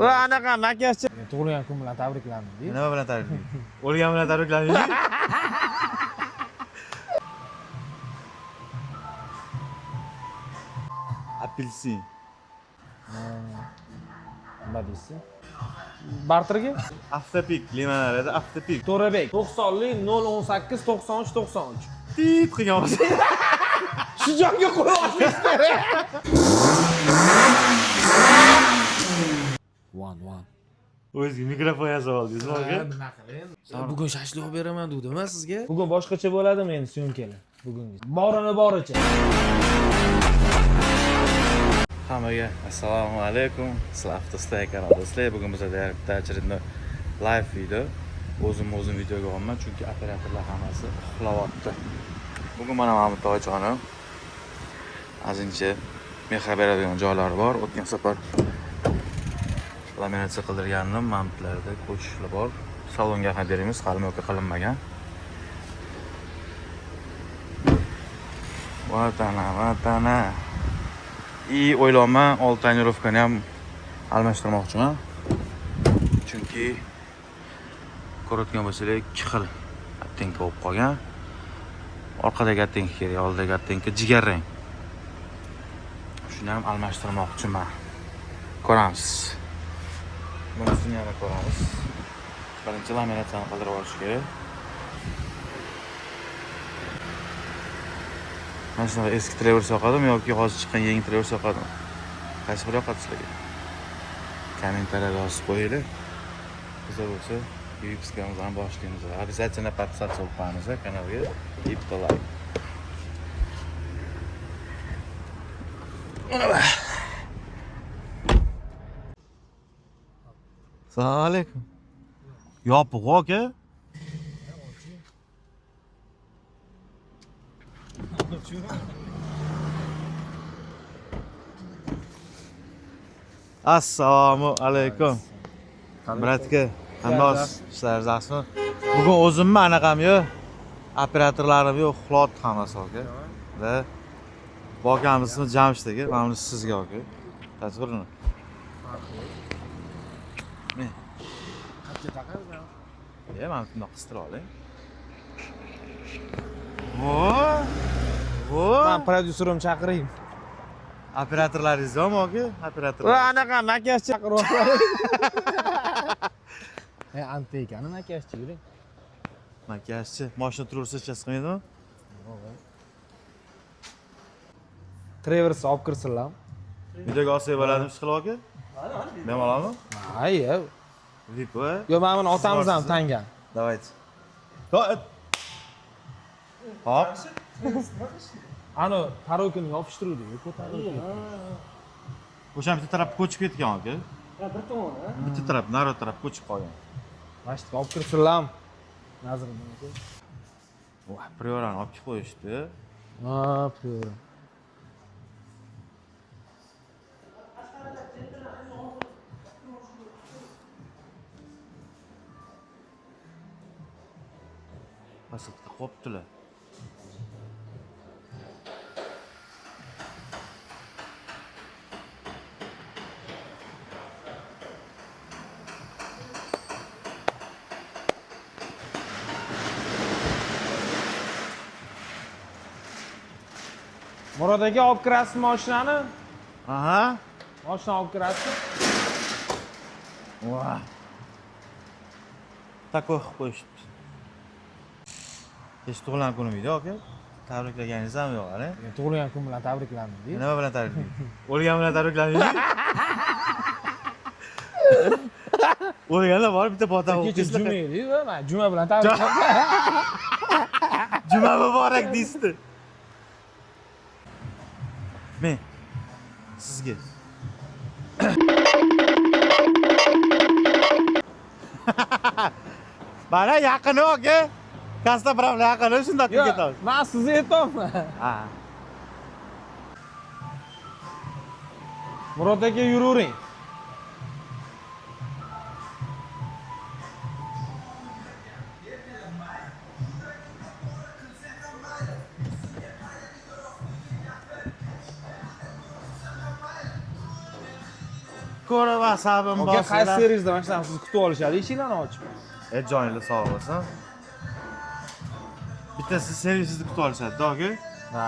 Va anaqa makiyajchi tug'ilgan kun bilan tabriklandim deydi. Nima bilan tabriklaydi? O'lgan bilan tabriklanmaydi. Apelsin. Nima deysiz? Barterga? Avtopik limonadada avtopik. To'rabek 90lik 018 93 93. Tit qilgan bo'lsa. Shu joyga qo'yib olishingiz kerak. One one. O'zingizga mikrofon yasab oldingizmi aka? Nima qiling? Bugun shashlik olib beraman dedim sizga. Bugun boshqacha bo'ladimi endi syomkalar? Bugungi. Borini boricha. Hammaga assalomu alaykum. Sizlar Avtostay kanalidasizlar. Bugun bizada bitta очередной live video. O'zim o'zim videoga olman, chunki operatorlar hammasi uxlayapti. Bugun mana Mahmud toychonim ozgincha mehr beradigan joylari bor. O'tgan safar laminatsiya qildirgandim. Mahmudlarda ko'chishlar bor. Salonga ham beramiz, hali mo'ka qilinmagan. Vatana, vatana. И o'ylayapman, old tonirovkani ham almashtirmoqchiman. Chunki ko'rayotgan bo'lsanglar, ikki xil оттенка bo'lib qolgan. Orqadagi оттенка kerak, oldidagi оттенка jigarrang. Shuni ham almashtirmoqchiman. Ko'ramiz. Bunisini yana ko'ramiz. Birinchi laminatsiyani qildirib olish kerak. Mana shunaqa eski Traverse yoqadimi yoki hozir chiqqan yangi Traverse yoqadimi? Qaysi biri yoqadi sizlarga? Kommentariyada yozib qo'yinglar. Biza bo'lsa выпускamizni boshlaymiz. Обязательно подписаться bo'lib qo'yamiz kanalga и bitta like. Assalomu alaykum. Yopiq aka. Assalomu alaykum. Bratka, qandoq ishlaringiz yaxshimi? Bugun o'zimmi anaqam yo'q. Operatorlarim yo'q, uxlayapti hammasi aka. Da. Bu akamiz ismi Jamshid aka, mana buni sizga aka. Tasvirni. E, mana bundoq qistirib oling. Vo! Vo! Men prodyuserim chaqiring. Operatorlaringiz yo'qmi aka? Operatorlar. Va anaqa makiyajchi chaqirib E, antikani makiyajchi yuring. Makiyajchi, mashina turaversa hech narsa qilmaydimi? Traverse olib kirsinlar. Videoga olsak bo'ladimi ish qilib aka? Bemalolmi? Ha, yo'q. VIP, a? Yo'q, mana buni otamiz ham tangan. Давайте. Hop. Ani parokini yopishtiruvdik, ko'tarib. O'sha bitta taraf ko'chib ketgan aka. Ha, bir tomoni, ha? Bitta taraf, nari taraf ko'chib qolgan. Mana shu yerga olib kirsinlar. Nazriddin aka. Voy, priorani olib kelib qo'yishdi. Ha, priora. Pasatga qo'yibdilar. Murod aka olib kirasizmi mashinani? Aha. Mashina olib kirasizmi? Voy. Takoy qilib qo'yishibdi. Hech tug'ilgan kunim edi aka. Tabriklaganingiz ham yo'q, ana. Tug'ilgan kun bilan tabriklandim deydi. Nima bilan tabriklaydi? O'lgan bilan tabriklanmaydi. O'lganlar borib bitta bota Kecha juma edi, man juma bilan tabriklandim. Juma muborak deyishdi. Men sizga. Mana yaqini aka. Kassa bilan yaqini shundoq Yo'q, ketamiz. man sizni aytyapman. Ha. Murod aka yuravering. Ko'rib asabim Aka, qaysi bosilar. servisda mana shunaqa sizni kutib olishadi, eshiklarni ochib. E, joninglar sog' bo'lsin. Bittasi servisingizni kutib olishadi, aka. Ha.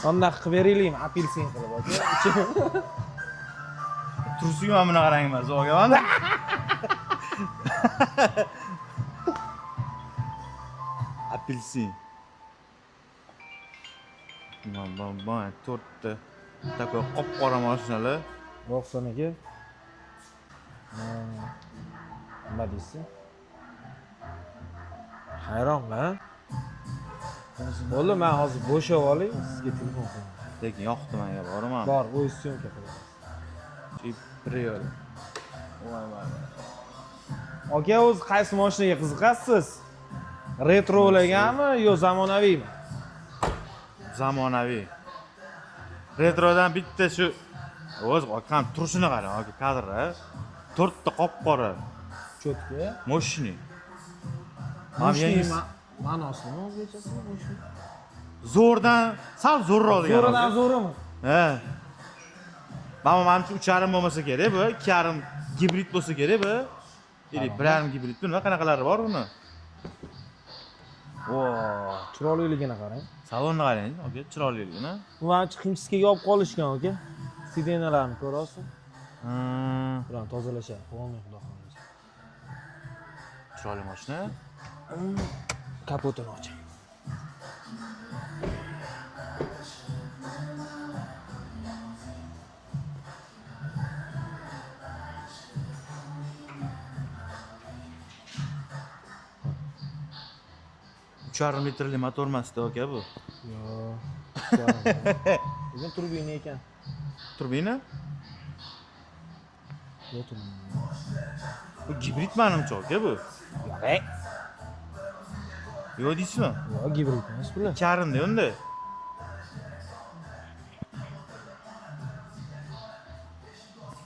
Undoq qilib beraylikmi, apelsin qilib aka. Tursiga mana bunaqa rang emas, aka mana. Apelsin. Bam bam bam, to'rtta такой qop-qora mashinalar. Ro'xson aka. Ha. Nima deysiz? Hayronman. Bo'ldi, men hozir bo'shab olay, sizga telefon qilaman. Lekin yoqdi menga, bormi? Bor, o'zi syomka qilamiz. Priol. Voy voy. Aka, o'zi qaysi mashinaga qiziqasiz? Retrolagami yo zamonaviymi? Zamonaviy. Retrodan bitta shu o'z akam turishini qarang, aka kadrda. To'rtta qop-qora, Cho'tka. мощный. Mana Мощный yangisi ma'nosi nima o'zbekchasi? Мощный. Zo'rdan sal zo'rroq degan. Zo'ridan zo'rimi? Ha. Mana manimcha 3,5 bo'lmasa kerak bu, 2,5 gibrid bo'lsa kerak bu. Или 1,5 gibrid nima qanaqalari bor buni? Vo, Chiroyliligini qarang. Salonni qarang, aka, chiroyliligini. Bu manimcha химчистка ga olib qolishgan aka. Сиденья larni ko'rasiz? Bularni tozalashadi, полный xudo xohlasa. Chiroyli mashina. Kapotini oching. Uch yarim litrli motor emasda aka bu. Yo'q. Lekin turbina ekan. Turbina? Yo'q, turbina. Bu gibrid manimcha aka bu. Yo'q, ey. Yo'q deysizmi? Yo'q, gibrid emas bular. Ikki yarimda unda.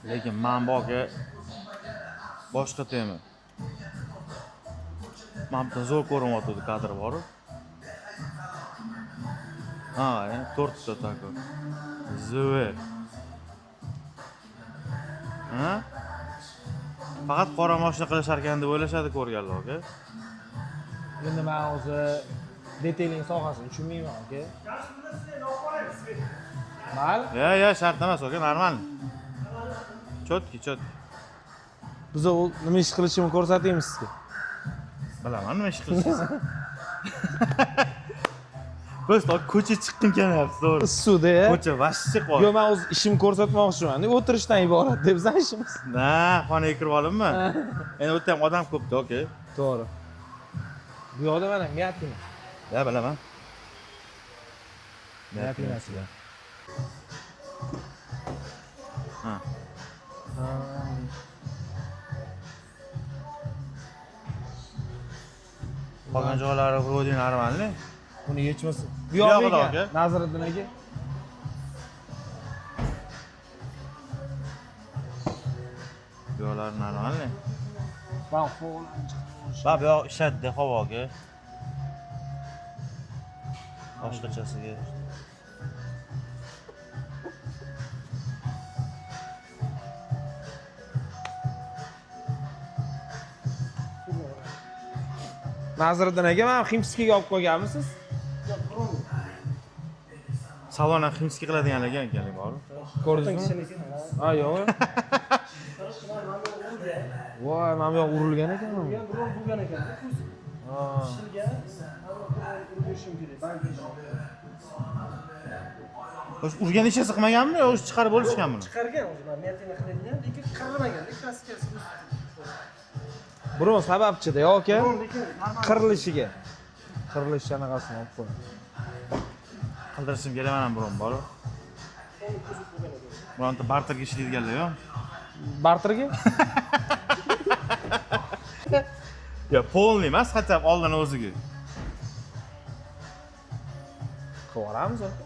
Lekin man bu aka boshqa tema. Mana bu zo'r ko'rinyapti kadr borib. Ha, to'rtta такой. Zo'r. Ha? Faqat qora mashina qilishar ekan deb o'ylashadi ko'rganlar aka. Endi men o'zi detailing sohasini tushunmayman aka. Mayli. Ya, ya, shart emas aka, normal. Чётки, чётки. Biz u nima ish qilishimni ko'rsataymi sizga? Bilaman nima ish qilishingizni. Просто ko'cha chiqqim kelmayapti, to'g'ri. Issiqda. Ko'cha vashshi qol. Yo'q, men o'z ishimni ko'rsatmoqchiman. O'tirishdan iborat deb bizani ishimiz. Na, xonaga kirib olinmi? Endi u yerda ham odam ko'pda, aka. To'g'ri. Bu yoqda mana Miatina. Ya, bilaman. Miatinasi. Ha. Qolgan joylari вроде нормальный. Buni yechmasa. Bu Bu yog'ida yoqda aka. aka. Naziriddin aka. Bu yoqlari нормальный. Man qo'lim chiqdi. Va bu yoq ishlatdi havoga. Boshqachasiga. Naziriddin aka, mana химчистка ga olib qo'yganmisiz? Salon ham химчистка qiladiganlar ekan bor. Ko'rdingizmi? Ha, yo'q. Voy, mana bu yoq urilgan ekan. Biron bo'lgan ekan. Ha. Shilgan, urishim kerak. Bank O'sha urgan ishasi qilmaganmi yo o'zi chiqarib bo'lishgan buni? chiqargan o'zi mana miyatina qiladigan, lekin qirilmagan, kraskasi. Biron sababchida aka. Lekin normal. Qirilishiga. Qirilish anaqasini olib qo'ying. Qildirishim kerak mana biron bor. Bironta barterga ishlaydiganlar yo'q. Barterga? Yo, полный emas, хотя бы oldin o'ziga. Qilib yuboramiz aka.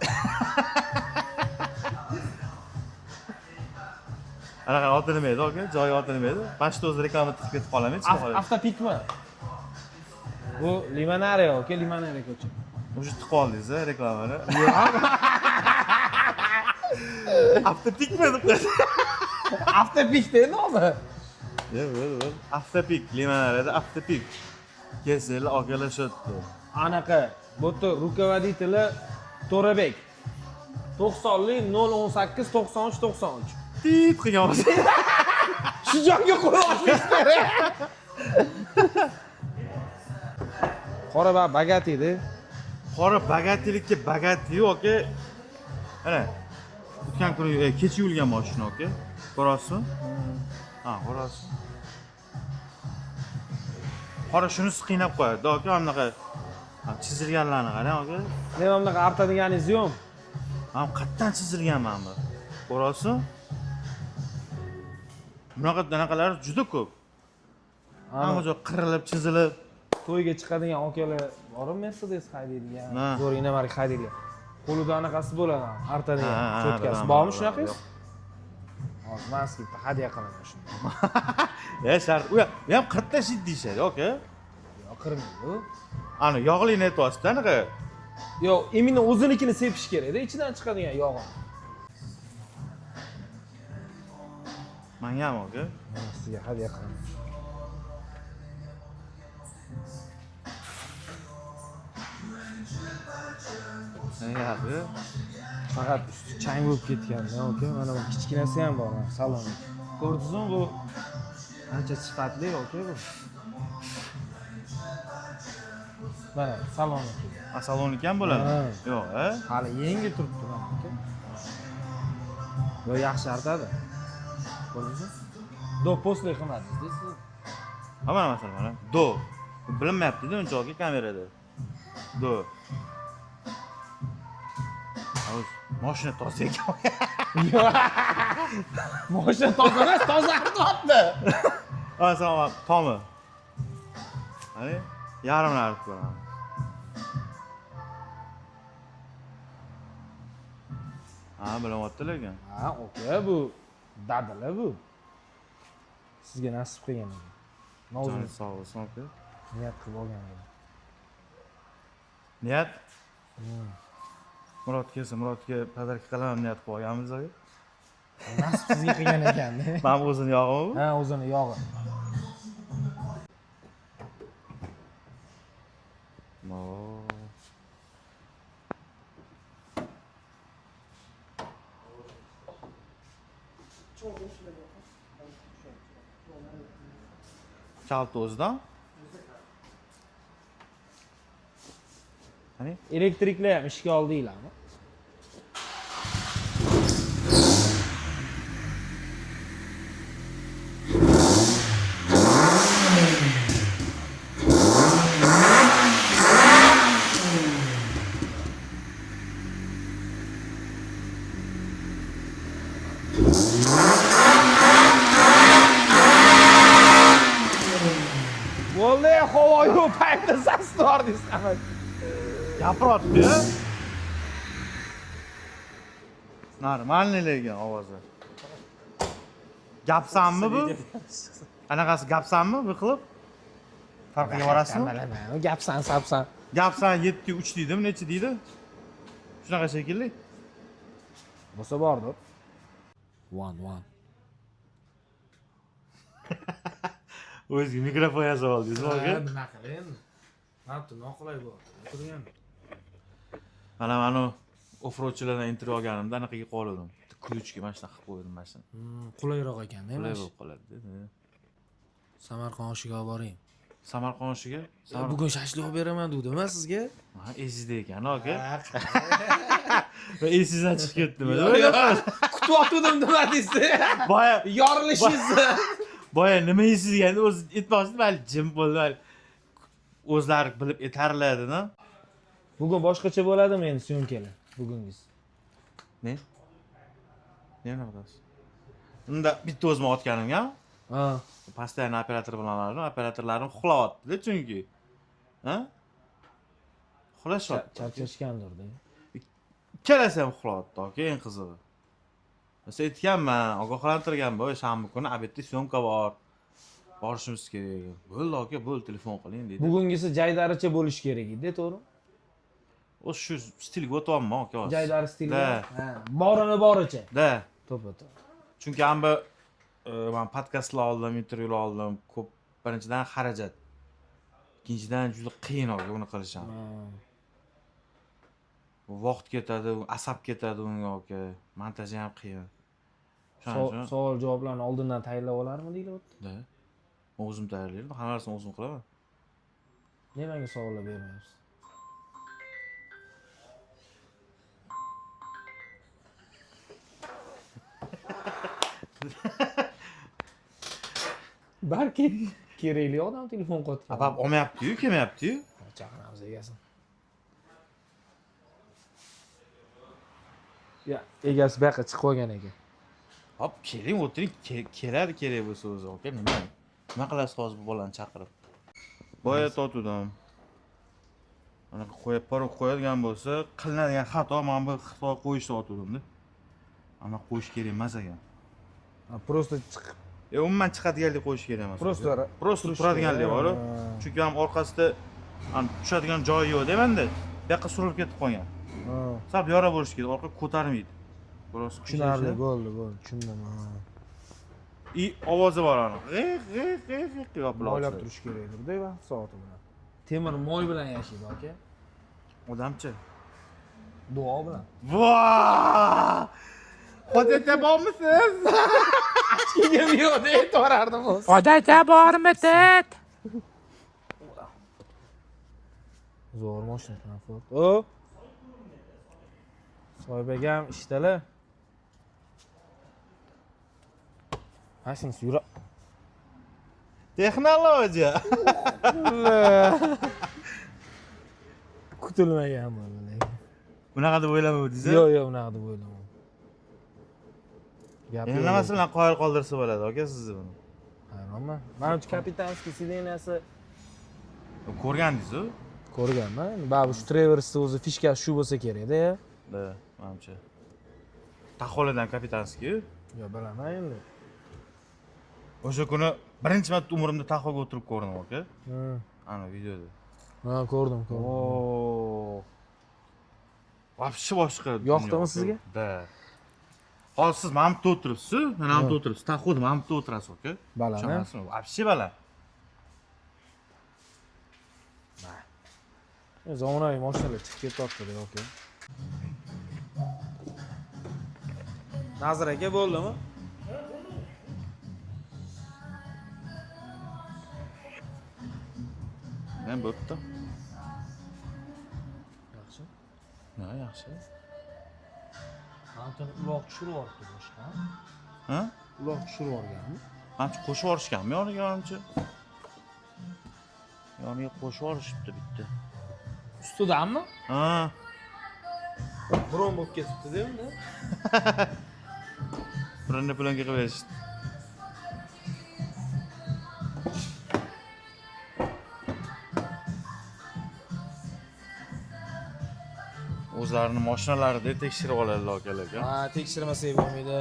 Anaqa oti nima edi aka? Joyi oti nima edi? Mana shu o'zi reklama tiqib ketib qolamiz, chiqib qoladi. Avtopikmi? Bu Limonariya aka, Limonariya ko'cha. Уже tiqib oldingiz a reklamani. Avtopikmi deb qo'ydi. Avtopikda nomi. Yo'q, bo'ldi, bo'ldi. Avtopik, limonadada avtopik. Kelsanglar akalar shu yerda. Anaqa, bu yerda руководители To'rabek. 90lik 018 93 93. Tit qilgan bo'lsa. Shu joyga qo'yib olsangiz kerak. Qora ba bagatiydi. Qora bagatilikka bagati yo'q aka. Mana o'tgan kuni kecha yuvilgan mashina aka. Ko'rasizmi? Ha, ko'rasiz. Qora shunisi qiynab qo'yadi aka, mana bunaqa ha, chizilganlarni qarang aka. Nima bunaqa artadiganingiz yo'q. Mana bu qayerdan chizilgan mana bu? Ko'rasizmi? Bunaqa anaqalar juda ko'p. Hamma joy qirilib, chizilib. To'yga chiqadigan akalar bormi Mercedes haydaydigan, Ha. zo'r inomarka haydaydigan. Qo'lida anaqasi bo'ladi, artadigan Ha, ha, cho'tkasi. bilaman, Bormi bilaman, shunaqangiz? yo'q. Hozir man sizga bitta hadya qilaman shuni. E, shart. U ham, u ham qirib tashlaydi deyishadi, aka. Yo'q, qirmaydi u. Ani yog'li aytyapsiz anaqa. Yo'q, именно o'zinikini sepish kerakda, ichidan chiqadigan yog'ini. Manga ham aka. Mana sizga hadya qilaman. Nega? Faqat usti chang bo'lib ketgan, aka. Mana bu kichkinasi ham bor, mana salon. Ko'rdingizmi bu ancha sifatli aka bu. Mana salon. Ha, salonniki ham bo'ladi. Ha. Yo'q, a? Hali yangi turibdi mana aka. Yo yaxshi artadi. Ko'rdingizmi? Do после qilmadingiz siz. Ha, mana masalan, mana. Do. Bilinmayapti-da uncha aka kamerada. Do. Ha, o'zi Mashina toza ekan. Mashina toza emas, toza artyapti. Masalan, mana tomi. Qani, yarmini artib ko'raman. Ha, bilyapti lekin. Ha, aka bu dadila bu. Sizga nasib qilgan ekan. Joningiz Nozim sog' bo'lsin aka. niyat qilib olgan edim. Niyat? Murod kelsa, Murodga podarka qilaman niyat qilib olganmiz aka. Nasib sizga qilgan ekan. Mana bu o'zini yog'imi bu? Ha, o'zini yog'i. No. Kalti o'zidan. Qani? Elektriklar ham ishga oldinglarmi? Bo'ldi, havo yo'q, paytda sasitordingiz hamma. Gapiryapti-ya. Нормальный lekin ovozi. Gapsanmi bu? Anaqasi gapsanmi bu qilib? Farqiga borasizmi? Bilaman, gapsan, sapsan. Gapsan 7 3 deydimi, necha deydi? Shunaqa shekilli. Bo'lsa bordir. One one. O'zingizga mikrofon yasab oldingizmi aka? Nima qilay endi? Mana noqulay bo'ldi. O'tirgan. Mana mana offroadchilardan intervyu olganimda anaqaga qoldim. Bitta ключga mana shunaqa qilib qo'ydim mana shuni. Qulayroq ekanda, Qulay bo'lib qoladi. Samarqand oshiga olib boring. Samarqand oshiga? Bugun shashlik olib beraman degandim sizga. Ha, esingizda ekan aka. Va esingizdan chiqib ketdimi? Kutib otgandim nima deysiz? Boya Yorilishingizni. boya nima yeysiz deganda o'zi aytmoqchi hali jim bo'ldi hali. O'zlari bilib aytarlar dedim. Bugun boshqacha bo'ladimi endi syomkalar bugungisi? Ne? Ne qilasiz? Unda bitta o'zim otganimga Ha. постоянно operator bilan olardim. Operatorlarim uxlayapti-da chunki. Ha? Uxlashyapti. Charchashgandir-da. Ikkalasi ham uxlayapti aka, eng qizig'i. Masalan aytganman, ogohlantirganman, "Voy, shanba kuni obedda syomka bor. Borishimiz kerak." Bo'ldi aka, bo'ldi, telefon qiling dedi. Bugungisi jaydaricha bo'lishi kerak edi, to'g'rimi? O'zi shu stilga o'tyapman aka hozir. Jaydari stilga. Da. Ha, borini boricha. Da. To'ppa to'g'ri. Chunki hamba man podkastlar oldim, intervyular oldim, ko'p birinchidan xarajat. Ikkinchidan juda qiyin aka uni qilish ham. Vaqt ketadi, asab ketadi unga aka. Montaji ham qiyin. Shuning uchun Savol javoblarni oldindan tayyorlab olarmi deyilyapti. Da. Men o'zim tayyorlayman, hamma narsani o'zim qilaman. Nimaga savollar bermayapsiz? Balki kerakli odam telefon qilayotgan. Abab olmayapti-yu, kelmayapti-yu. Chaqiramiz egasini. Ya, egasi bu yoqqa chiqib qolgan ekan. Hop, keling, o'tiring, keladi kerak bo'lsa o'zi, aka, nima? Nima qilasiz hozir bu bolani chaqirib? Boya totuvdim. Anaqa qo'yib, parok qo'yadigan bo'lsa, qilinadigan xato mana bu xato qo'yishni otuvdim-da. Ana qo'yish kerak emas ekan. Ha, просто chiqib, Umuman chiqadiganlik qo'yish kerak emas. Просто просто turish turadiganlik kerak. bor. Ha. Chunki ham orqasida ham tushadigan joyi yo'q-da menda. Bu yoqqa surilib ketib qolgan. Ha, Sal yora bo'lishi kerak, orqa ko'tarmaydi. Biroz tushunarli bo'ldi, bo'ldi, tushundim. Ha. И ovozi bor ani. G'iq g'iq g'iq g'iq qilib yopiladi. Moylab turish kerakdir-da vaqt soati bilan. Temir moy bilan yashaydi aka. Odamchi. Duo bilan. Vooo! Hojatga bormisiz? Kiyim yo'q deb aytaverardim o'zi. Odatda bormi tet? Zo'r mashina komfort. O. Soyib akam ishdalar. Mana shunisi yura. Texnologiya. Kutilmagan bo'ldi lekin. Bunaqa deb o'ylamabdingiz? Yo'q, yo'q, unaqa deb o'ylamadim. Gap Endi yo'q. nimasi bilan qoyil qoldirsa bo'ladi aka sizni buni? Hayronman. Manimcha kapitanskiy sideniyasi Ko'rgandingiz-ku? ko'rganman. Endi baribir shu Travers'ni o'zi fishkasi shu bo'lsa kerak-da. Da, manimcha. Taxoladan kapitanskiy. Yo, bilaman endi. O'sha kuni birinchi marta umrimda taxoga o'tirib ko'rdim aka. Ana videoda. Ha, ko'rdim, ko'rdim. Oo. Вообще boshqa. Yoqdimi sizga? Da. Hozir siz mana bu yerda o'tiribsiz, mana bu yerda o'tiribsiz. Taxoda mana bu yerda o'tirasiz aka. Baland, a? Tushunasizmi? Вообще baland. Zamonaviy mashinalar chiqib ketyapti-da, aka. Nazir aka bo'ldimi? Men bo'pti. Yaxshi. Ha, yaxshi. Anton uloq tushirib yuboribdi boshqa. Ha? Uloq tushirib yuborganmi? Manimcha qo'shib yuborishganmi yoniga manimcha? Yoniga qo'shib yuborishibdi bitta. Ustidanmi? Ha. Bron bo'lib ketibdi-da unda. Birini plyonka qilib berishdi. O'zlarini mashinalarida tekshirib oladilar akalar aka. Ha, tekshirmasak bo'lmaydi.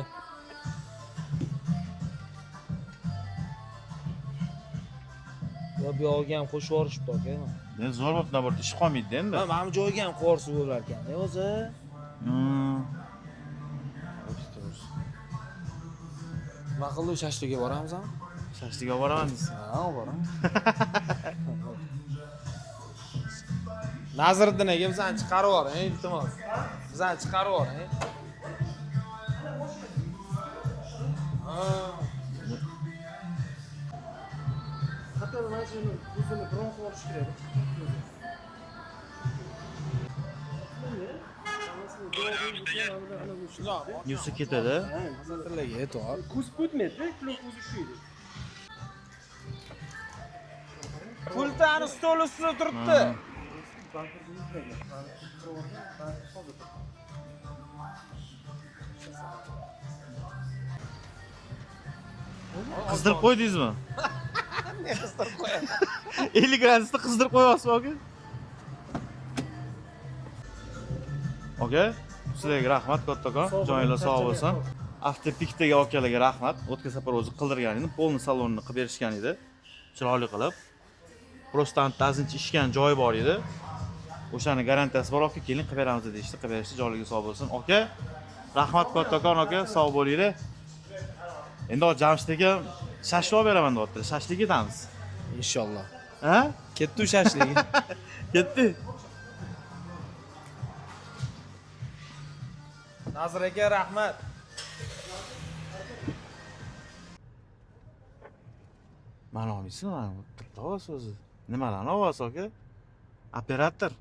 Yo, bu yog'iga ham qo'shib yuborishibdi aka. Endi zo'r bo'libdi, наоборот, ish qolmaydi endi. Ha, mana bu joyga ham qo'yib yuborsa bo'lar ekan-da o'zi. Nima qildi, shashlikka boramizmi? Shashlikka boraman deysiz. Ha, boramiz. Naziriddin aka bizani chiqarib yuboring, iltimos. Bizani chiqarib yuboring. Ha. Hatto mana shuni o'zini bron qilib olish kerak. Yursa ketadi. Hazratlarga e'tibor. Ko'zib o'tmaydi, plyonka o'zi shu edi. Pultani stol ustida turibdi. Qizdirib qo'ydingizmi? Ne qizdirib qo'yaman? 50 gradusda qizdirib qo'yapsizmi aka? Aka, sizlarga rahmat kattakon. Joninglar sog' bo'lsin. Avtopikdagi akalarga rahmat. O'tgan safar o'zi qildirgan edim, polni salonni qilib berishgan edi. Chiroyli qilib. Просто ozgincha ishgan joyi bor edi. O'shani garantiyasi bor aka, keling qilib beramiz deyishdi, qilib berishdi, jonligi sog' bo'lsin. Aka, rahmat kattakon aka, sog' bo'linglar. Endi hozir Jamshid aka shashlik olib beraman deyaptilar. Shashlik etamiz. Inshaalloh. Ha? Ketdi shashligi. Ketdi. Nazir aka, rahmat. Mani olmaysizmi? Mani bitta o'zi. Nimalarni olyapsiz aka? Operator.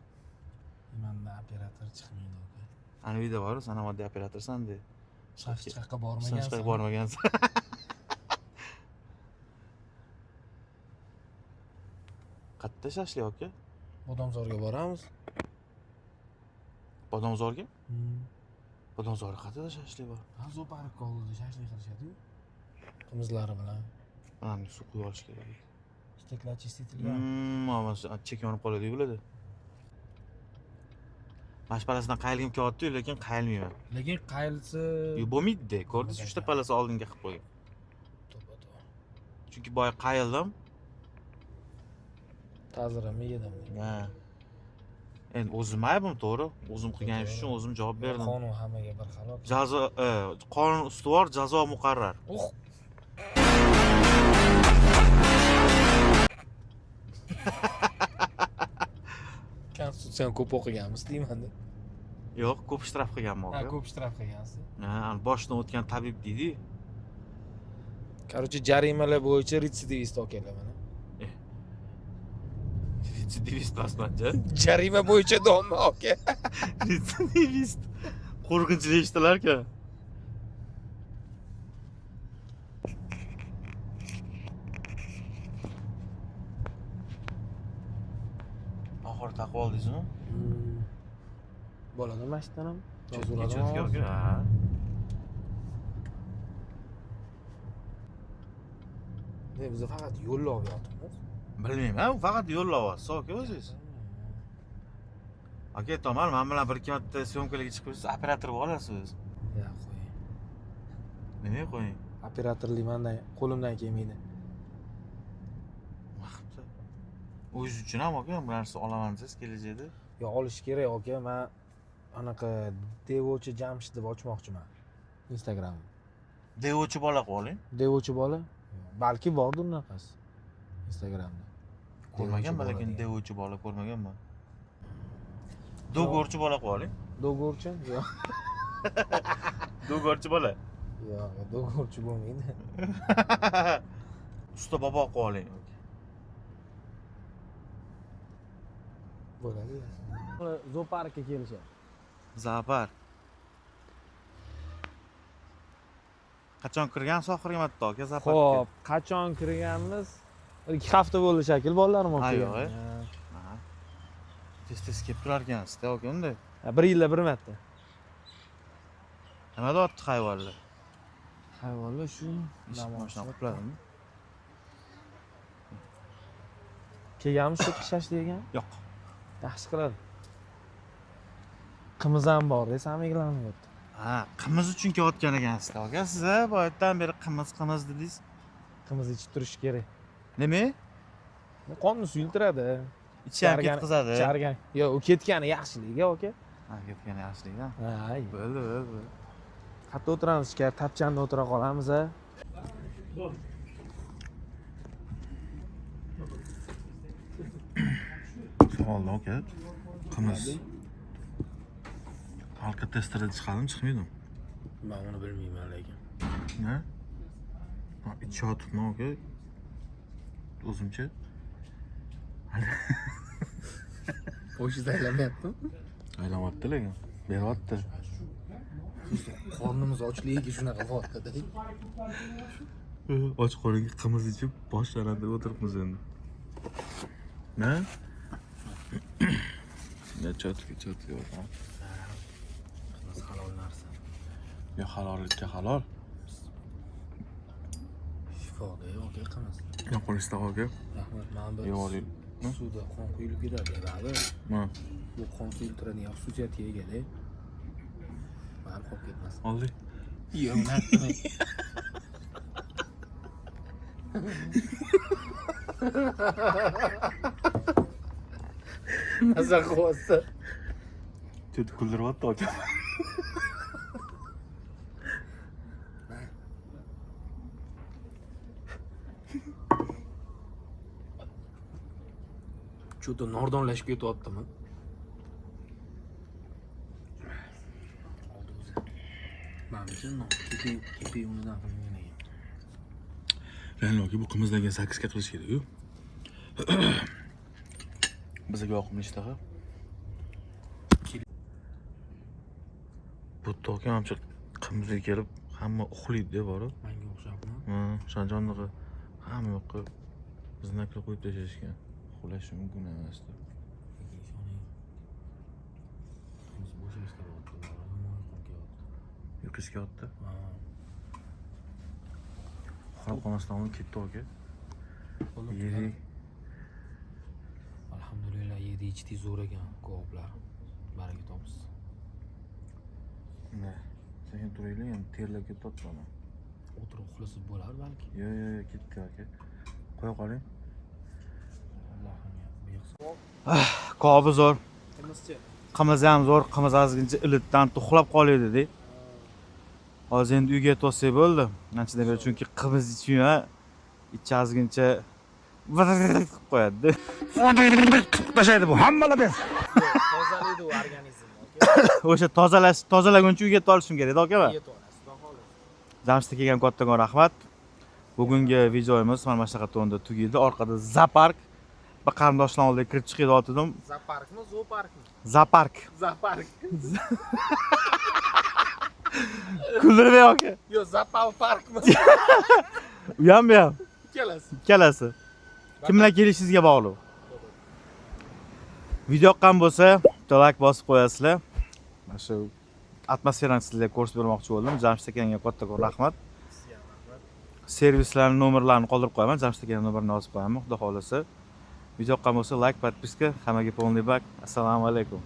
Menda operator chiqmaydi aka. Ana uyda bor, san ham oddiy operatorsan de. Hech qayerga Sen hech qayerga bormagansan. bormagansan. Qayerda shashlik aka? Bodomzorga boramiz. Bodomzorga? Bodomzorda qayerda shashlik bor? Ha, zoopark oldida shashlik qilishadi-yu. Qimizlari bilan. Mana suv quyib olish kerak. Steklachistitelgan. Mana shu chek yonib qoladi bularda. Mana shu palasidan qayilgim kelyapti, lekin qayilmayman. Lekin qayilsa Yo, bo'lmaydi-da, ko'rdingiz, uchta palasi oldinga qilib qo'ygan. To'ba, to'ba. Chunki boya qayildim. Ta'zirimni yedim. Ha. Endi o'zim aybim, to'g'ri. O'zim qilgan ish uchun o'zim javob berdim. Qonun hammaga bir xil. aka. Jazo, qonun ustuvor, jazo muqarrar. Uh. Konstitutsiyani ko'p o'qiganmiz deyman-da. Yo'q, ko'p shtraf qilganman Ha, aka. ko'p shtraf qilgansiz. Ha, ani boshdan o'tgan tabib deydi. Короче, jarimalar bo'yicha retsidivist akalar mana. Retsidivist emasman-cha. Jarima bo'yicha domla aka. Retsidivist. Qo'rqinchli eshitilarkan. Oxiri taqib oldingizmi? Bo'ladi mashitdan ham. Cho'tka, aka. Ha. Ne, biz faqat yo'lni olib yotibmiz. Bilmayman, faqat yo'l olyapsiz aka o'zingiz. Aka, aytaman, men bilan bir ikki marta syomkalarga chiqib yursiz, operator bo'lib olasiz. Ya qo'ying. Nimaga qo'ying? Operatorlik mandan qo'limdan kelmaydi. Vaqti. O'zingiz uchun ham aka, bu narsa olaman desangiz kelajakda. Yo olish kerak aka, men anaqa devochi Jamshid deb ochmoqchiman. Instagramni. Devochi bola qilib oling. Devochi bola? Balki bordir unaqasi. Instagramda. Ko'rmaganman, Devochi lekin bola degan. devochi bola ko'rmaganman. Dog'orchi bola qilib oling. Dog'orchi? Yo'q. Dog'orchi bola. Yo'q, dog'orchi bo'lmaydi. Usta bobo qilib oling. Bo'ladi. Zooparkka kelishadi. Zoopark. Qachon kirgansiz oxirgi marta aka zooparkka? Xo'p, qachon kirganmiz? Bir 2 hafta bo'ldi shakil bolalarim olib Ha, kelgan. yo'q, e? Ha. Tez-tez kelib turar ekansizda aka unda. Ha, bir yilda bir marta. Nima deyapti hayvonlar? Hayvonlar shu Eshik mashina qupladimi? Kelganmiz shu shashlik ekan. Yo'q. Yaxshi qiladi. Qimiz ham bor, desam eglanib. Ha, qimiz uchun kelayotgan ekansizda aka. Siz a boyatdan beri qimiz qimiz dedingiz. Qimiz ichib turish kerak. Nima? Qonni suyultiradi. Ichi ham ketqizadi. Chargan. Yo'q, u ketgani yaxshiligi aka. Ha, ketgani yaxshilik ha. Ha, Bo'ldi, bo'ldi. Qayerda o'tiramiz? Ichkari tapchanda o'tira qolamiz a. Savolda aka. Qimiz. Alkotesterda chiqadimi, chiqmaydimi? Men uni bilmayman lekin. Ha? Ha, ichyotibman aka. O'zimcha. O'sha aylanmayaptimi? Aylanyapti lekin. Beryapti. Qornimiz ochligi shunaqa qilyapti-da. Och qoringa qimiz ichib boshlanadi deb o'tiribmiz endi. Na? Ya chotka, chotka. Qimiz halol narsa. Yo halollikka halol. Shifoda aka qimiz. Yo qo'lingizda aka. Rahmat, mana bu Yeb oling. suvda qon quyilib ketadi baribir. Ha. Bu qon suyultiradigan xususiyatga ega-da. Baribir qolib ketmasin. Oldik. Yo'q, Maza qilyapti. Cho't kuldiryapti aka. Cho'ta nordonlashib ketyaptimi? Oldi o'zi. Manimcha non kepak unidan qilingan ekan. Real aka, bu qimizdan sakkiska qilish kerak-ku. Bizga yoqimli ishtaha. Bu aka manimcha qimizga kelib hamma uxlaydi borib. Menga o'xshabmi? Ha, Shanjondaqa hamma yoqqa знак lar qo'yib tashlashgan. Uxlashi mumkin emas deb. Ishoning. Qimiz bo'shashtiryapti, yomon uyqum kelyapti. Uyqusi kelyapti. Ha. Uxlab qolmasdan oldin ketdi aka. Oğlum, Yedik. Alhamdulillah, yedi ichdik, zo'r ekan kaboblar. Baraka topsiz. Ne? Sekin turaylik, endi terlab ketyapti mana. O'tirib uxlasa bo'lar balki. Yo, yo, yo, ketdi aka. Qo'ya qoling. Allohim ya, behisob. Kabobi zo'r. Qimizchi. Qimizi ham zo'r, qimiz ozgincha ilitdan uxlab qoladi de. Hozir endi uyga yetib bo'ldi. Anchadan beri chunki qimiz ichmayman. Ichi ozgincha qilib qo'yadi. Tashlaydi bu. Hammalar bez. Tozalaydi u organizmni aka. O'sha tozalash, tozalaguncha uyga yetib olishim kerak, aka. Yetib olasiz, xudo xohlasa. Jamshid akaga ham kattakon rahmat. Bugungi videomiz mana shunaqa to'nda tugaydi. Orqada zoopark. Bir qarindoshlar oldiga kirib chiqayotgandim. Zooparkmi, zooparkmi? Zoopark. Zoopark. Kuldirmay aka. Yo, zapal parkmi? U ham bu ham. Ikkalasi. Ikkalasi. Kimlar kelishingizga bog'liq. Video yoqqan bo'lsa, bitta like bosib qo'yasizlar. Mana shu atmosferani sizlarga ko'rsatib bermoqchi bo'ldim. Jamshid akaga kattakon rahmat. Sizga ham rahmat. Servislarning nomerlarini qoldirib qo'yaman. Jamshid akaning nomerini yozib qo'yaman, xudo xohlasa. Video yoqqan bo'lsa, like, подписка, hammaga полный бак. Assalomu alaykum.